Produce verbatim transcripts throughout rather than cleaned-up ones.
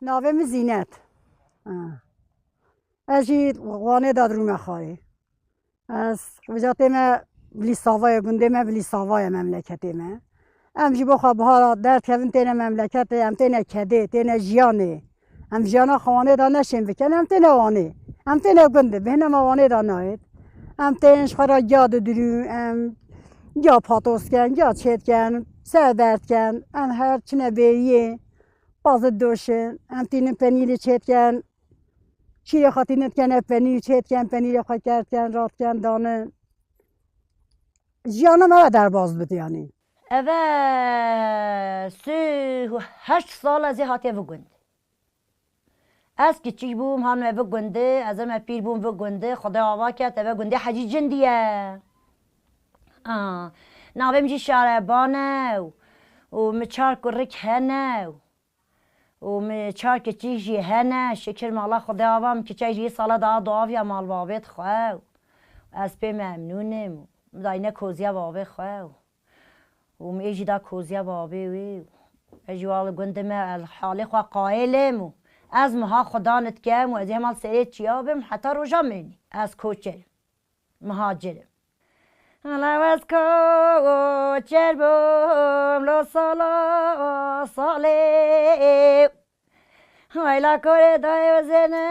Navê min Zînet. Ha. Ez jî Wanê de dirûme xayê. Ez vêca tême Bilîsavayê, gundê me Bilîsavayê memleketê me. Em jî bo xwe bihara derdkevin têne memleketê, em têne kedê, têne jiyanê. Em jiyana xwe Wanê de neşên bikin, em têne Wanê. Em têne gundê, bêhna me Wanê de nayêt. Em tên ji xwe re giya didirûn, em giya patos ken, giya çêt ken, ser derd ken, em her çine bêriyê, pazit doşin, em tînin penîrê çêt ken, şîrê xwe tînin diken, ev penîr çêt ken, penîrê xwe kerd ken, rat ken, danin. Jiyana me re derbaz bit yanî. Eve sih û heşt sal ez ê hatiye vi gund. Ez kiçîk bûm, han me vi gundê, ez ê me pîr bûm vi gundê, Xwedê ava ket, eve gundê Hecî Cindî ye. Aa, navê min jî Şareban e û, û min çar kurik hene û, û min çar kiçîk jî hene. Şikir mala Xwedê ava min kiçek jî sala da do aviya mal bavêt xwe û ez pê memnûn im û min dayne koziya bavê xwe û û min ê jî da koziya bavê wê û ez jî wal gundê me ez halê xwe qayil im û ez miha Xudan dikem û ez ê hemal serê çiya bim heta roja menî. Ez koçer im, mihacir im. Hala ez koçer bûm lo sala salê. Hayla kore dayê wezene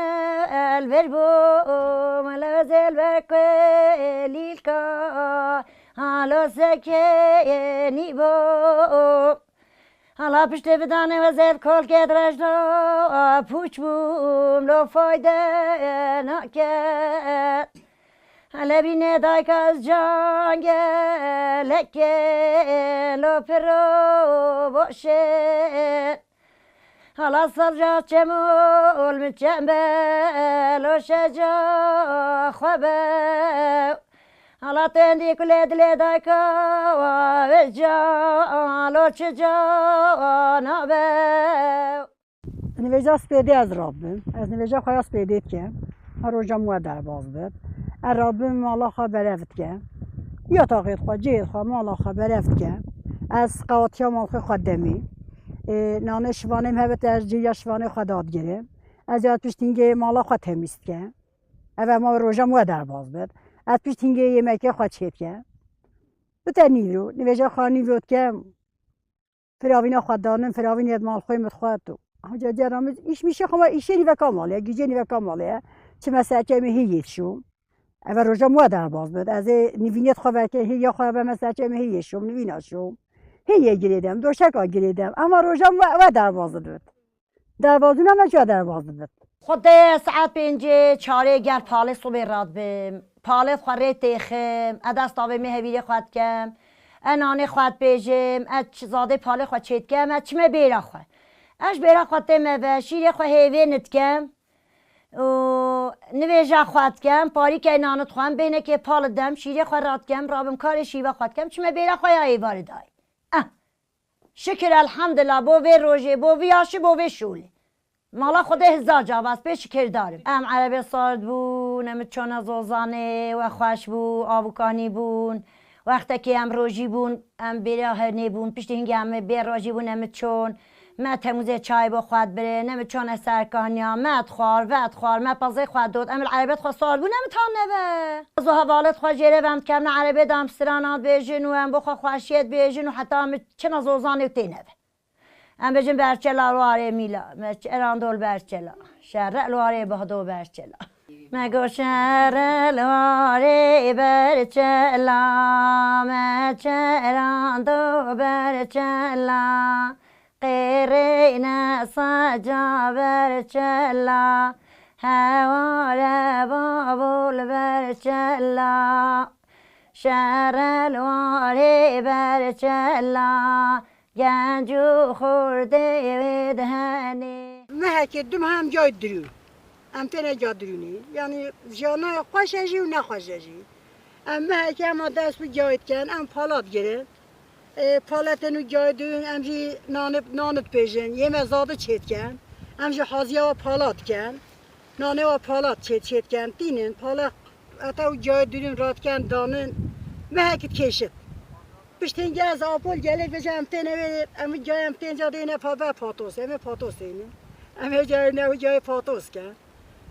elver bû, mele wezel ver ku lîlka, halo sekê nî bû. Hala piştê vidane wezel kolkê direjna, pûç bûm lo fayde naket. Hele bîne dayka ez can gelekê lo piro boşe. Hala sazca çemol min çembel o şeca xwe be. Hala tendî kulê dilê dayka wa ve ca lo çi ca nabe. Nivêja spêdê ez rabim. Ez nivêja xwe ya spêdê dikim. Her roja min we derbaz bit. Ez rabim mala xwe berev dikim. Ya taxê xwe, cihê xwe, mala xwe berev dikim. Ez qewatiya mal xwe xwe demî. Ê, nanê şivanê min hebit ez cihya şivanê xwe dadigirim. Ez ya pişt hingê mala xwe temîz dikim. Ev ema roja min we derbaz bit. Ez pişt hingê yemekê xwe çêdikim. Bite nîvro, nivêja xwe nîvro dikim. Firavîna xwe danin, firavînê mal xwe min xwe tu. Haca diyara min, îş mişê xwe, îşê nîveka malê ye, gîcê nîveka malê ye. Çime serçemê hê yê şû. Eve roja min we derbaz bit. Ez ê nivînê xwe veke, hê ya xwe beme serçemê hê yê şûm, nivîna şûm. Hê yê girêdem, doşeka girêdem. Ema roja min we, we derbaz bit. Derbazûna me çi derbaz bit. Xwedê saet pêncê çarê ger palê sobê radibim. Palê xwe rê têxim. E dest avê me hevîrê xwe dikem. E nanê xwe dibêjim. E çi zadê palê xwe çêdikem. E çime bêra xwe. E ji bêra xwe tême ve şîrê xwe hêvê nitkem. Û nivêja xwe dikem. Parîkey nanit xwe em bênekê pal dem. Şîrê xwe radikem. Rabim karê şîva xwe dikem. Çime bêra xwe ya êvarê dayê. Eh. Şikir elhamdillah bo vê rojê, bo vê yaşî, bo vê şûlê. Mala Xwedê hizar cava ez pê şikirdar im. Em erebê sard bûn, em çûne zozanê, we xweş bû, av û kanî bûn. Wextekê em rojî bûn, em bêriya hênê bûn, piştî hingê em bê rojî bûn, em çûn. Me temûzê çayê bo xwe dibirin, em çûne ser kaniya, me dixwar, ve dixwar, me pezê xwe dot, em li erebet xwe sard bûn, em tane ve. Ez û hevalêt xwe jêre ve em dikem, ne erebê de em strana dibêjin û em bo xwe xweşiyê dibêjin û heta em çine zozanê û têne ve. Em bêjin berçela warê mîla, me çerando li berçela. Şere li warê bahdo berçela. Me go şere li warê berçela, me çerando berçela. Qêrê ne saca berçela, heware babol berçela. Şere li warê berçela, genc û xortê wê dihenê. Mehekê du meh em cayê dirûn. Em têne ca dirûnê. Yanî jiyana xweş e jî û nexweş e jî. Em mehekê ema dest bi cayê dikin, em pala digirin. Ê, pala tên û cayê dirûn, em jî nanê, nanê dipêjin. Yê me zadi çêdikin. Em jî haziya we pala dikin. Nanê we pala çê, çêdikin. Tînin, pala Heta û cayê dirûn radiken danin, mehekî dikêşit. Piştî hingê ez apol gelê veja em têne wê, em cayê em tên ca dêne pa ve patos, em ê patos tênin. Em ê cayê ne û cayê fatos ke.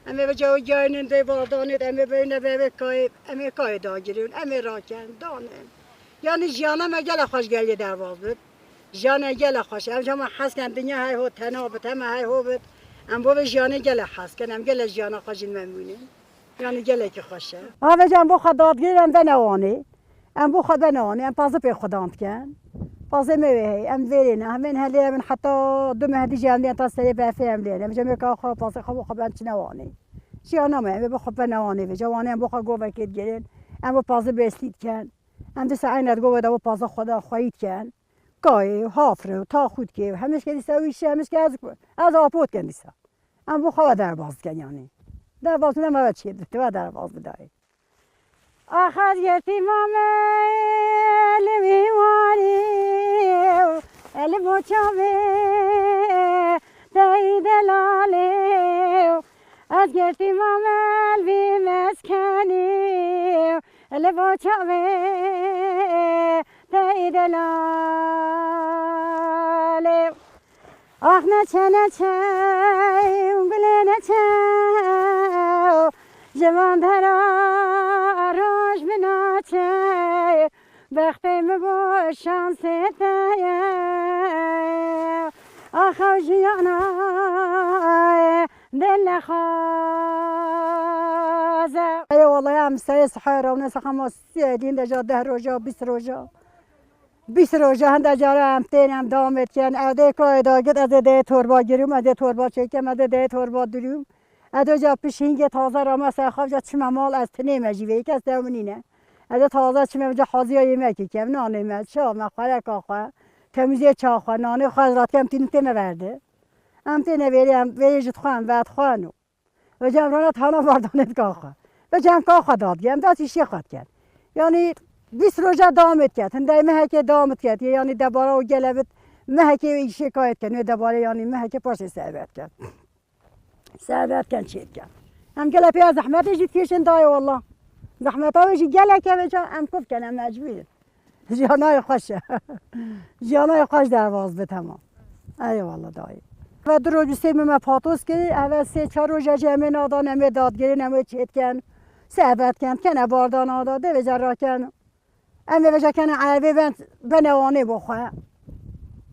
Em ê vêca û cayê nin dê bardanê, em ê beyne bevê kayê, em ê kayê dagirin, em ê raken, danin. Yani jiyana me gele xweş gelê derbas bit. Jiyana gele xweş. Em jama hez ken dinya hey ho tena bit, hema hey ho bit. Em bo vê jiyanê gele hez ken, em gele jiyana xwe jin memnûn in. Yani gelekî xweş e. Ha vêca em bo xwe dadgirin, em venewanê. Em bo xwe venewanê, em pazipê xudan dikin. Pazê me wê hey, em vêrê ne. Em ên helê em in heta du meh dî jî em dê em ta serê befê em lê ne. Em jê me ka xwe pazê xwe bo xwe ben çine wanê. Jiyana me, em ê bo xwe venewanê vêca wanê em bo xwe govekê digirin. Em bo pazê beslî dikin. Em dîsa eyne di govê de bo pazê xwe de xweyî dikin. Kayê, hafre, taxûtkê, hemişke dîsa wî şe, hemişke ez, ez apo dikin dîsa. Em bo xwe ve derbas dikin yanî. Derbas bidin me ve çê dite ve derbas bidayê. Ax ez girtî mame li wî warî, li bo çavê dey delalê. Ez girtî mame li vî meskenî, li bo çavê dey delalê. Ax neçe neçe û gulê neçe û ji van dera roj binaçe. Bextê min bo şansê te ye. Ax ew jiyana dil nexwaze. Ey wallahî em serê sihe rewne sexema sê din de ja deh roja, bîst roja. Bîst roja hinde cara em tên, em dawam etken. Ew dê kayê dagit, ez ê dê torba girûm, ez ê torba çêkem, ez ê dê torba dirûm. Ez ê ca piş hingê taze rame ser xwe, ca çime mal, ez tinê me jî vê kes dew min nîne. Ez ê taze çime ca haziya yemekê kem, nanê me, çawa me, xwereka xwe, temizê ça xwe, nanê xwe ez ratkem tînin tê me verde. Em têne vêrê, em vêrê ji dixwe, em vedixwe no. Vêca em rana tana bardanê dika xwe. Vêca em ka xwe dadiye, em dest îşê xwe diken. Yanî bîst roja dawam diket. Hindey mehekê dawam diket. Yanî debara û gele bit mehekê îşê kayê diken. Wê debare yanî mehekê paşê serbet diken. Serbet diken çê diken. Em gele pêya zehmetê jî dikêşin dayê walla. Zehmeta wê jî gelek e vêca em kuf ken, em mecbûr in. Jiyana wê xweş e. Jiyana wê xweş derbas bi, temam. Eyvallah dayê. Ve du roj û sê min me patos kir, eve sê çar roja jî em ê nadan, em ê dadgirin, em ê çêtken. Sebet ken, kene bardana da, dê vêca raken. Em ê vêca kene evê ben, bene wanê bo xwe.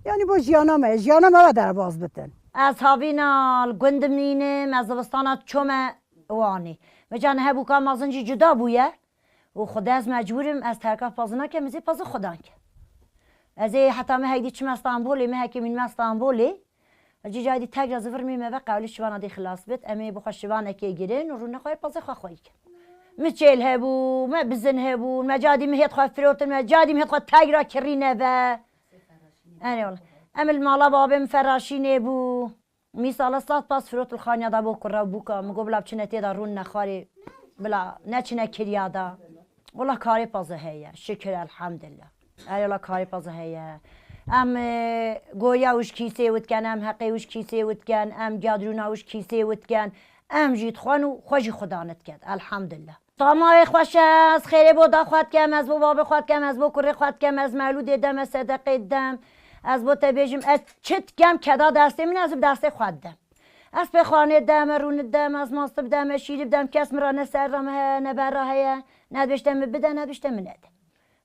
Yani bo jiyana me, jiyana me ve derbas bitin. Ez havîna li gund dimînim, ez zivistana çome Wanê. Vêca nihe bûka mezin jî cuda bûye. Û Xwedê ez mecbûr im, ez terka pazina kem, ez ê pazê Xwedan kem. Ez ê heta me heydî çime Stenbolê, me heke mînime Stenbolê. Cî caydî tek re zivir mî me ve qewlî şivana dê xilas bit. Em ê bi xwe şivanekê girin û rûne xwe pazê xwe xweyî kin. Mi çêl hebû, me bizin hebûn, me cadî mi hêt xwe firotin, me cadî mi hêt xwe tek re kirîne ve. Enê wala. Em li mala babê min feraşînê bû. Mîsala sed pas firot li xaniya da bo kure û bûka. Min got, bila biçine tê de rûn nexwarê, bila neçine kiriya da. Wala karê paze heye. Şikir, elhamdillah. Ey wala karê paze heye. Em, e, goya wî ji kîsê wî diken, em heqê wî ji kîsê wî diken, em giyadrûna wî ji kîsê wî diken. Em jî dixwin û xwe jî Xudan diket. Elhamdillah. Tamahê xweş e, ez xêrê bo da xwe dikem, ez bo babê xwe dikem, ez bo kurê xwe dikem, ez mewlûdê dem, ez sedeqê dem, ez bo te bêjim, ez çi dikem keda destê min, ez bi destê xwe didim. Ez pê xanê dem, ez rûnî dem, ez mastî bidim, ez şîrî bidim, kes min re ne ser re me heye, ne ber re heye, ne dibêjte min bide, ne dibêjte min nede.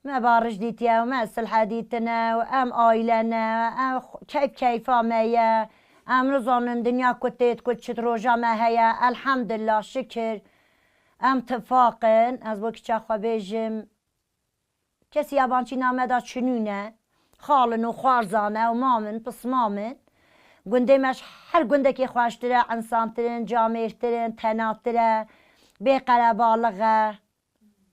Me bariş dîtiye û me silhe dîtine û em aîle ne, em keyf keyfa me ye. Em nizanin dinya ku tê, ku çi roja me heye, elhamdillah, şikir. Em tifaq in, ez bo kiça xwe bêjim, kesî yabancî na me da çinûne, xal in û xwarzan e û mam in, pismam in. Gundê me ji her gundekê xweştir e, insantir in, camêrtir in, tenatir e, bê qerebalix e.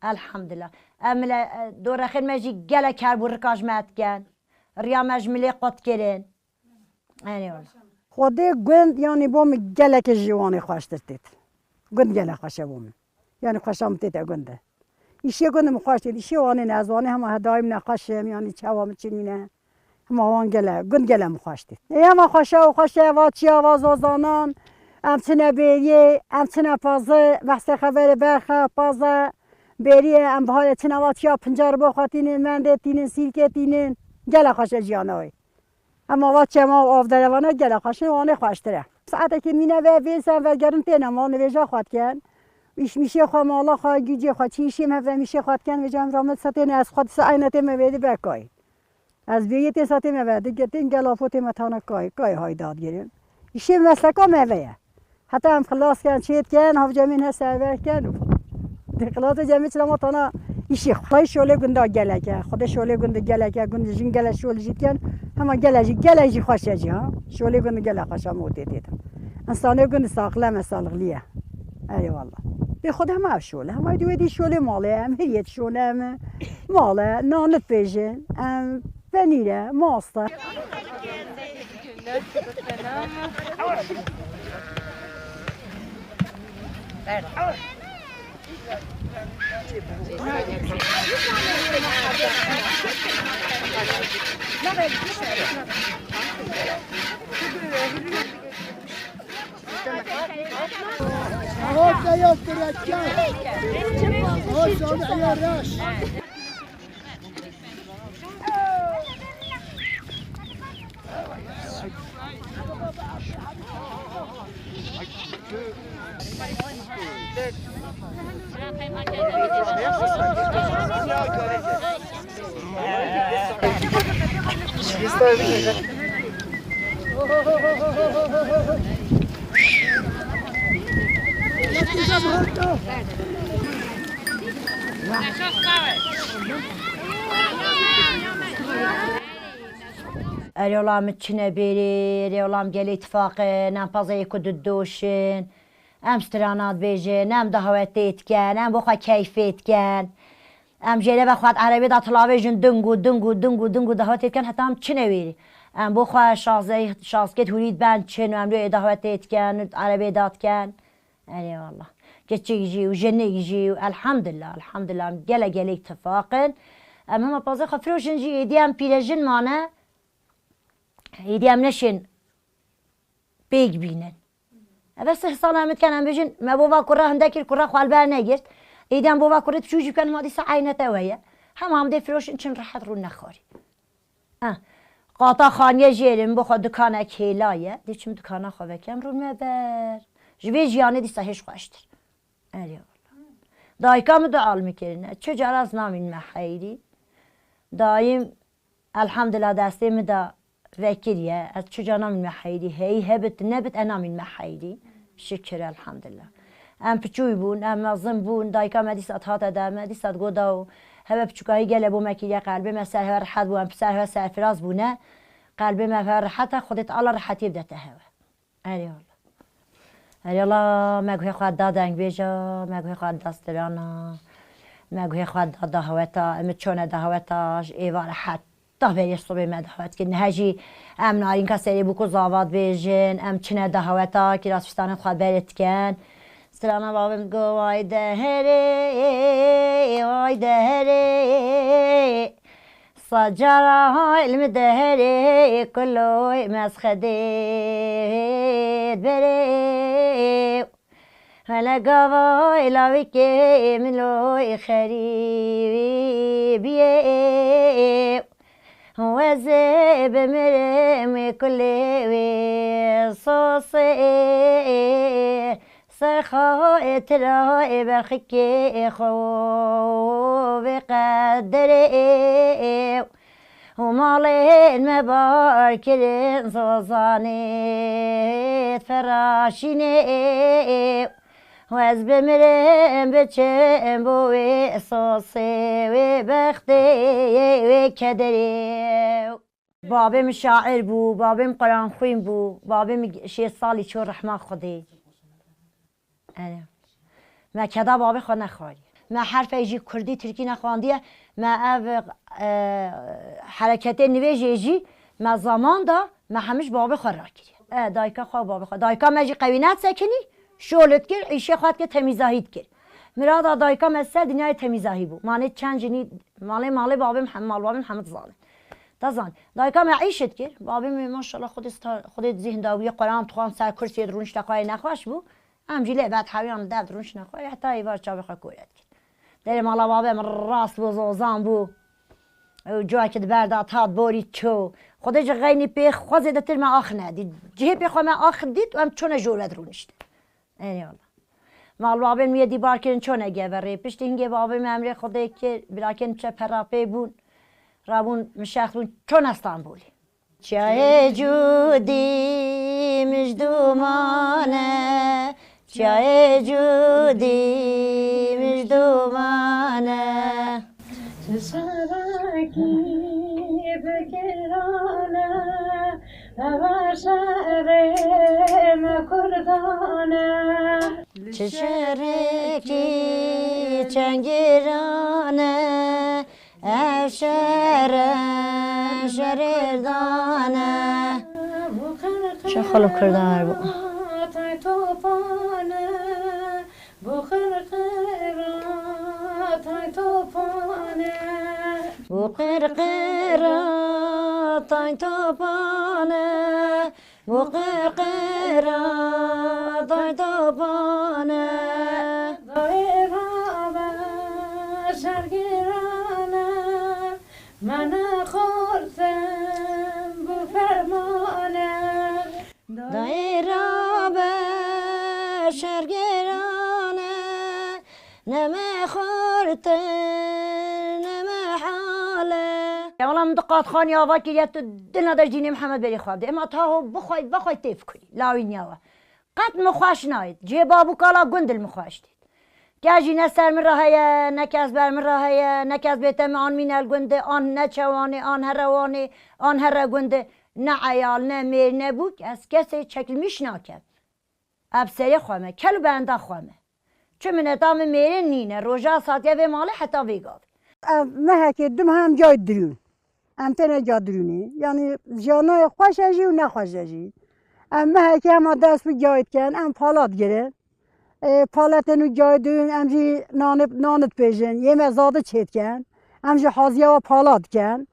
Elhamdillah. Em mile, e, dorexên me jî gelek her bû rika ji me dikin. Riya me ji milê qut kirin. Enê wala. Xwedê gund, yanî bo min gelekê ji Wanê xweştir têt. Gund gelek xweş e bo min. Yanî xweşa min têt e gund e. Îşê gund min xweş têt. Îşê Wanê ne, ez Wanê hema hedayî min nexweş im, yanî çawa min çi nîne. Hema wan gele, gund gele min xweş têt. Ê hema xweşa û xweş e, va çiya, va zozanan. Em çine bêriyê, em çine pazê, behsê xeberê berxe, paze. Bêriyê em biharê çine va çiya pincar bo xwe tînin, mendê tînin, sîlkê tînin. Gele xweş e jiyana wê. Hema va çema û avderevana gele xweş e, Wanê xweştir e. Saetekî mîne ve vê sen vegerin têne mal nivêja xwe dikin. Îş mîşê xwe, mala xwe, gücê xwe, çi îşê me ve mîşê xwe dikin, vêca em ramet se têne ez xwe disa eynetê me vê di be kay. Ez vê yê tê satê me ve, di ge-, tên gel afo tê me tane kay, kay hay dad gerin. Îşê mesleka me ve ye. Heta em xilas ken, çê diken, havcemên hese ever ken û di xilas cemê çila ma tana îşê xwe. Tay şolê gunda gelek e, xwedê şolê gunda gelek e, gund jin gele şol jî diken, hema gele jî, gele jî xweş e jî ha. Şolê gunda gele xweş e motê tê de. Însanê gund saxlem e, sağlıklı ye. Eyvallah. Pê xwe de hema ev şol e. Hema dî wê dî şolê malê em, hiriyet şol em, mal e, nanit bêjin, em, penîr e, mast e. Hop, da yok, direkt gel. Hop, sonra ayar raş. Erê wela min çine bêrê, erê wela min gelê tifaq in, em pazeyê ku didoşin, em strana dibêjin, em dahwetê dikin, em bo xwe keyfê dikin. Em jê re ve xwet erebê da tilavêjin ding û ding û ding û ding û dahwetê dikin, heta em çine wêrê. Em bo xwe şazey, şazkêt hûrî diben çin û em lê dahwetê dikin, erebê da dikin. Erê wallah. Keçik jî û jinik jî û elhamdulillah, elhamdulillah, em gelek gelek tifaq in. Em hema pazê xwe firoşin jî, êdî em pîrejin mane, êdî em neşên pêk bînin. Eve sih sala em diken, em bêjin, me bo va kura hinde kir, kura xwe li ber negirt. Êdî em bo va kurê piçû jî bikin, hema dîsa eynete we ye. Hema em dê firoşin çin rehet rû nexwarî. Eh, qata xaniyê jêr in, bo xwe dikanek hêla ye. Dê çim dikana xwe vekem, rû me ber. Ji vê jiyanê dîsa hêj xweştir. Erê wala. Dayika min du almî kirine. Çi cara ez namîn me heyrî. Dayim, elhamdulillah, destê min de vekiriye. Ez çi cara namîn me heyrî. Hey hebit, nebit, e namîn me heyrî. Şikir, elhamdulillah. Em piçûy bûn, em mezin bûn, dayika me dîsa hate de, me dîsa got daw, heve piçûkahî gele bo me kiriye, qelbê me ser heve rehet bû, em ser heve serfiraz bûne, qelbê me heve rehet e, Xwedê Teala rehetiyê bidete heve. Erê wala. Erê wala, me guhê xwe da dengbêja, me guhê xwe da strana, me guhê xwe da dahweta, em çone dahweta, ji êva rehet. Tahberê sobê me dahwet kir. Niha jî em narînka serê bûk û zava dibêjin, em çine dahweta, kîras fistanên xwe berê dikin. Strana bavê min got, way deherê, way deherê. Sacara hay li min deherê, kuloy mesxedê berê. Hele gava êlavîkê min lo ê xerîbiyê. Wezê bimirim wê kulê wê sosê. Serxa ê tira ê berxikê xwe vê qederê. Û malên me bar kirin zozanê feraşînê. Û ez bimirim biçim bo wê sosê, wê bextê, wê kederê. Babê min şair bû, babê min Quranxwîn bû, babê min şêst salî çû rehma Xwedê. Erê. Me keda babê xwe nexwariye. Me herfê jî kurdî, tirkî nexwandiye. Me ev, e, hereketê nivêjê jî me zaman da, me hemî ji babê xwe rakiriye. E, dayika xwe, babê xwe. Dayika me jî qewî nedisekinî, şol dikir, îşê xwe dikir, temîzahî dikir. Mirada dayika me ser dinyayê temîzahî bû. Manê çend jinî, malê, malê babê Mihem-, mal babê Mihemed zanin. Te zan. Dayika me îş dikir. Babê min maşallah Xwedê sta-, Xwedê di zîhin da wî Quran dixwand ser kursiyê dirûn, ji te xwe yê nexweş bû. Em jî lê vet hewiyan li dev dirûn şine xwe, heta êvar çavê xwe kore dikir. Derê mala babê min rast bû, zozan bû. Ew civakê di ber de hat borî çû. Xwedê ji xeynî pê xwe zêdetir me ax nedît. Cihê pê xwe me ax dît û em çûne jor ve dirûniştin. Ênî wala. Mal babê min yê dîbar kirin çûne geverê. Piştî hingê babê min emrê Xwedê kir, birakên çe pera pê bûn. Rabûn min şex bûn çûne Stenbolê. Çiyayê Cûdî mij domane, çiyayê Cûdî mij domane. Ji şerekî bigirane, eva şerê me Kurdan e. Çi şerekî çend giran e, ev şere şerê dan e. Çi xulm kirdar bû. Tay topan e. Bu qirqira tay topan e. Bu qirqira tay topan e. Bu qirqira tay topan e. Daîra be şergiran e. Me nexurtin bu ferman e. Daîra be şergiran e, ne me xurt e, ne me hal e. Ya wala min di qatxanî ava kiriye, tu dina de ji dînê Mihemed berî xwe bidî. Ema taho bixway, vexway tê fikurî. Lawî niya we. Qet min xweş nayêt. Cihê bab û kala gund li min xweş dît. Kes jî ne ser min re heye, ne kes ber min re heye, ne kes bête min an mîne li gundê, an neçe wanê, an here wanê, an here gundê. Ne eyal, ne mêr, ne bûk, ez kesê çekilmîş nakem. Ev serê xwe me, kel û benda xwe me. Çi mineta min mêrên nîne, roja satiye vê malê heta vê gavê. Ev mehekê du meh em cayê dirûn. Em têne ca dirûnê. Yanî jiyana xweş e jî û nexweş e jî. Em mehekê hema dest bi cayê dikin, em pala digirin. Ê, paletên û cayê dirûn, em jî nanê, nan dipêjin. Yê me zadi çê dikin. Em jî haziya we pala dikin.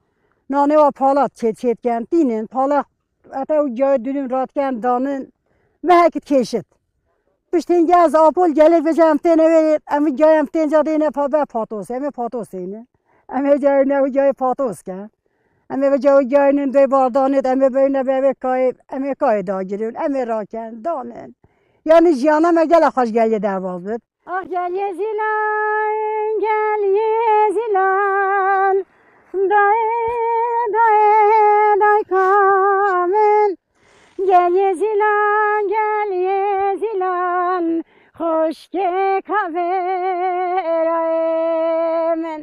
Nanê we pala çê, çê dikin. Tînin, pala Heta ew cayê dûnîn radikin danin, mehek dikêşit. Pişt hingê ez apol gelek vêca em têne wê, em vê cayê em tên ca dêne pa be patos, em ê patos têne. Em ê cayê ne wê cayê patos ke. Em ê vê cayê cayênin dê bardanêt, em ê beyne be vê kayê, em ê kayê dagirîn, em ê rakin, danin. Yanî jiyana me gelek xweş geliyê derbas bit. Ax geliyê zîlan, geliyê zîlan, dayê, dayê, dayka min. Geliyê zîlan, geliyê zîlan, xwişkê kaverayê min.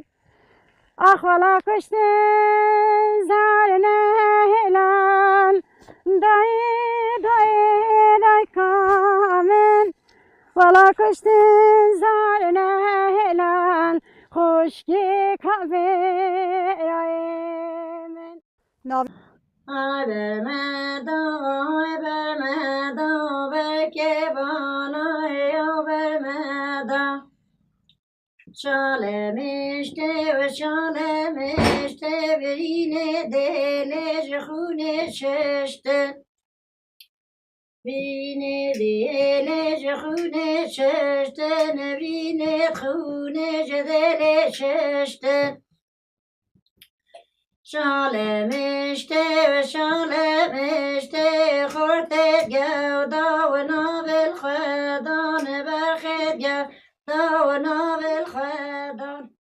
Ax wela kuştin zarine hêlan, dayê, dayê, dayka min. Wela kuştin zarine hêlan, xwişkê kaverayê min. Nav- Ay bermeda, ay bermeda, belkê bana ya bermeda. Şalemişte ve şalemişte, birine dele ji xûnê şiştin. Birine dele ji xûnê şiştin, birine xûnê ji dele şiştin. Şalemişte ve şalemişte, xortê gewda wina bil xwedan berxê gew.